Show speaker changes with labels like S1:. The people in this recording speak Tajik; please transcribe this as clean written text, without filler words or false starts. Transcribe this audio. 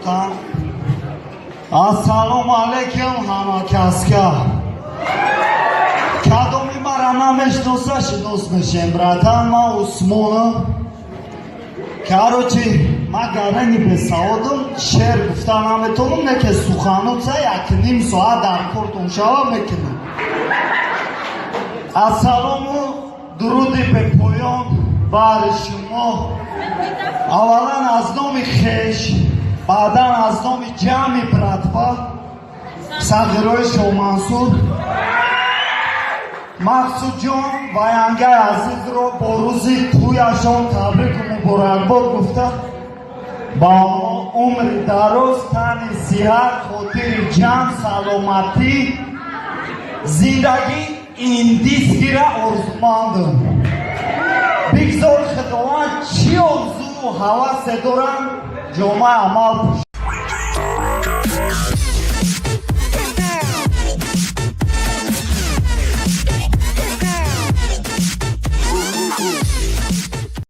S1: Братан. Ассалому алейкум, ҳама каска. Кадоми мара намешноса, шинос мешем, братан. Ман Усмонам. Короче, ман гарани бесаводам, шеър гуфта наметонам, не ки сухануца як ним соат дар кортон шава, мекунам. Ассалому дуруди бепоён баҳри шумо. Аввалан аз номи хеш, баъдан аз номи ҷамъи братва, сағирои Шоҳмансур, Мақсудҷон ва янгаи азизро бо рӯзи тӯяшон табрику муборакбод гуфта, ба онҳо умри дароз, тани сиҳат, хотири ҷамъ, саломатӣ, зиндагӣ индискира орзумандам. Бигзор Худованд чӣ орзуву ҳавасе доранд, ҷомаи амал пӯш.